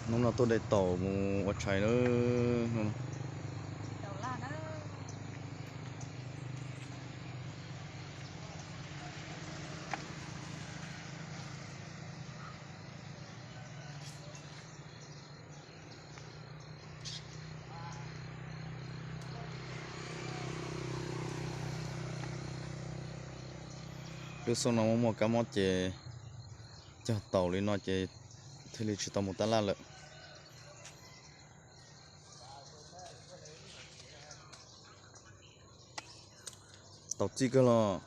Hnub no tuaj de taum mus ua tshais na. Lub xyoo no muaj muaj kab mob ces cog taum li no ces thiaj li tsis tau mus tab laj lawm. Taum txi kawg los?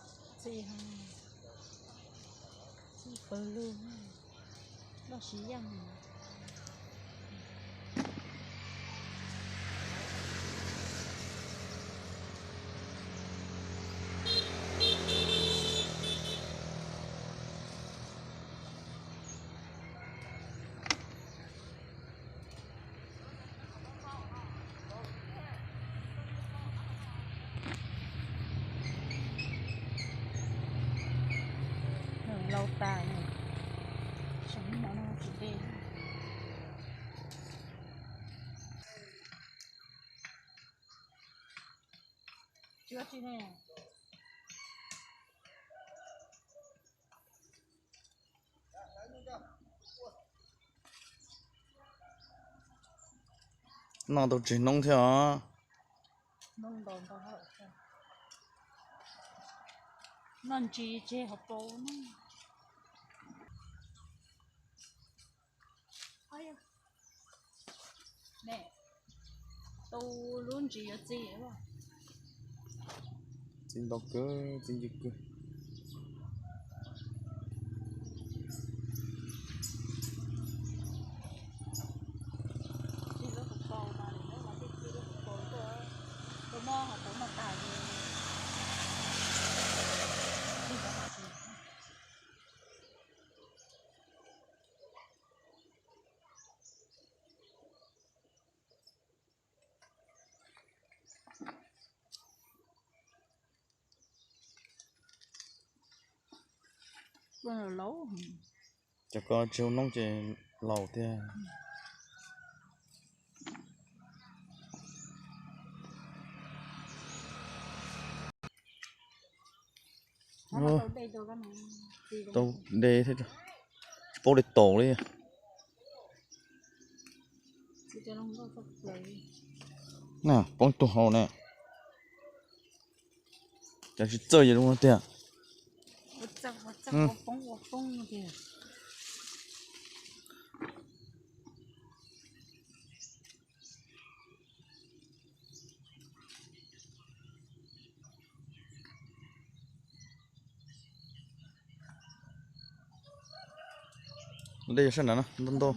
Lau tas, seem no tsis de. Tsis ua tsi ne. Noj tau tseg noob thiab os. Noj ntsis tseg hauv paus no. Tus lub ntsis yuav txi. Txi ntau kawg, txi ncw kawg. Cov ko tsis ua noob ces laus tiag. Tau de thiab, tsis paub de taum li. Na, poob tug hau na. Cas tsis txawj yus zoo tiag. Dej yog sab nrad no ntau ntau.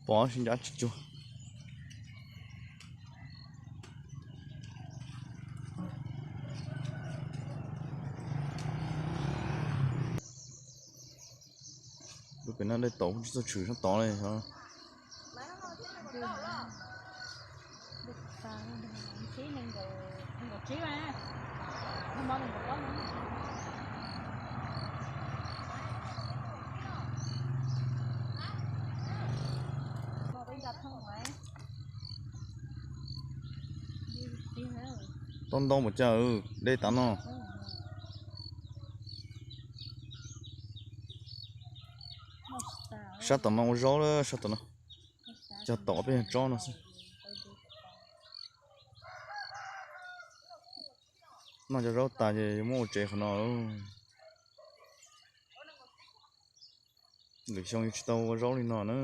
Pom tsis ncav tsis cuag. Lub pem no dej tauv tsis txawj tshwm sab tod li. Tau ntau mas cas dej tas no. Sab tom no ua zaub lawm, sab tom no. Cog tom peb yog tsob no xwb. Noj cov zaub tas ces yuav muab ua tsev qhov no. Lwm xyoo yuav tsis tau ua zaub li no na.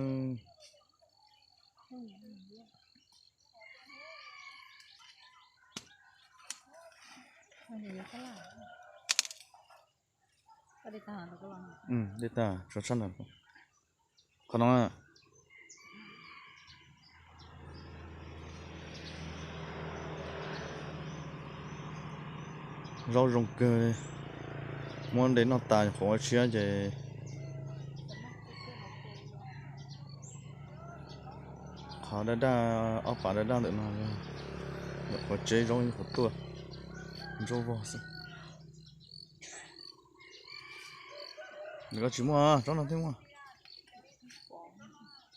Dej tag, tshuav sab ntawd. Qhov no na. Zaub zoo kawg li. Muab de noj tas nyuam qhuav ua tshiab ces qhov daj daj, ob pas daj daj ntawm no, nyuam qhuav tseb zaub nyuam qhuav tuaj, zaub vog xwb. Koj tsis muaj, tsob no thiaj muaj.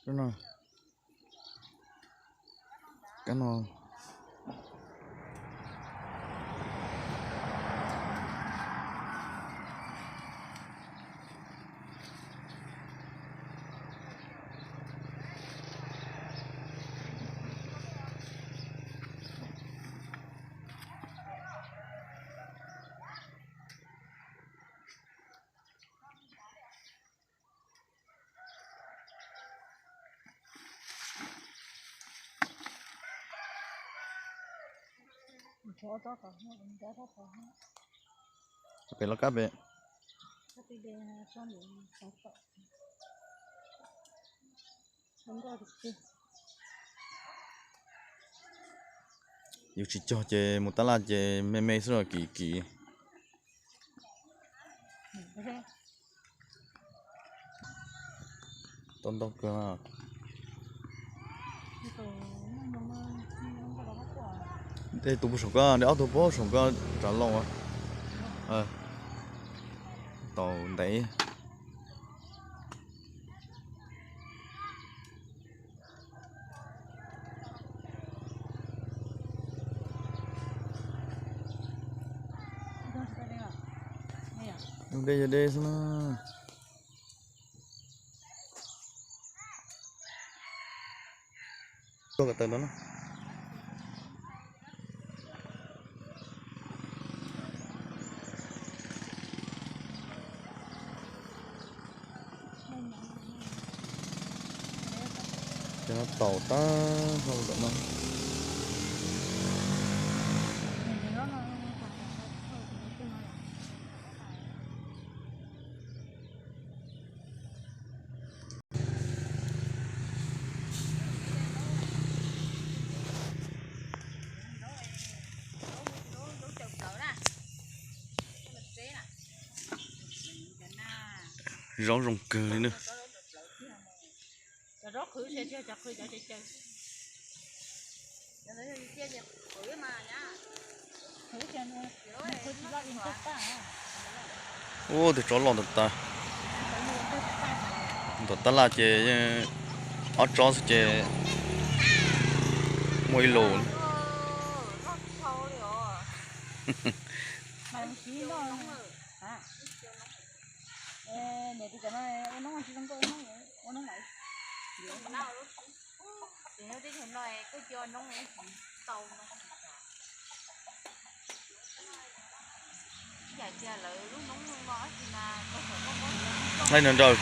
Tsob no, kab no. Pem los kab pem. Yus tsis cog ces mus tab laj ces me me xwb los kim kim. Tau ntau kawg. Tej tus puag saum ko, de ob tug puag saum ko, rav loo. Tau ntev. Ntug dej yog dej xwb na. Tuaj ko taw no na. Cov no taus tag nrho ntawm no. Zaub zoo kawg li na. Ub, tus tsov loj ntawm tas, ntawm tab laj ces yeej ob tsob xwb ces muaj ib lus. Hlais nrawm nrawm.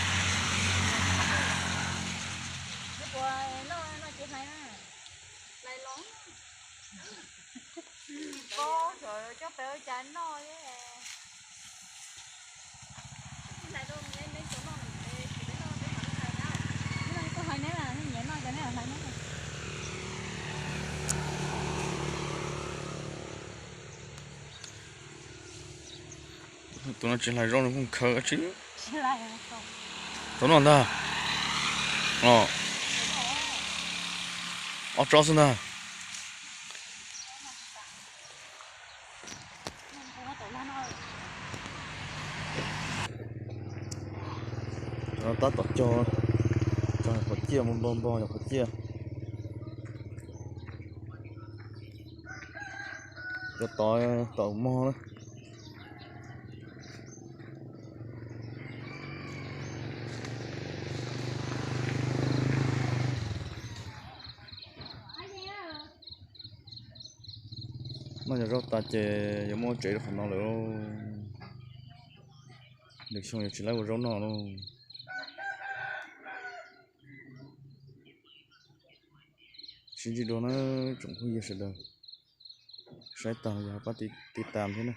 Tus no tsis hlais zaub, nws phooj khaws dab tsi. Tus no ntag. Ob tsob xwb ntag. Cov no tab tom cog, cog qhov ciaj, npog npog yog qhov ciaj. Cov tod tau mog na. Noj cov zaub tas ces yuav muab tsev rau qhov no lawm. Lwm xyoo yuav tsis laib ua zaub noj lauj. Sib ntsib dua na tsoom phooj ywg sawv daws. Saib tag yog pab tiv tas thiab na.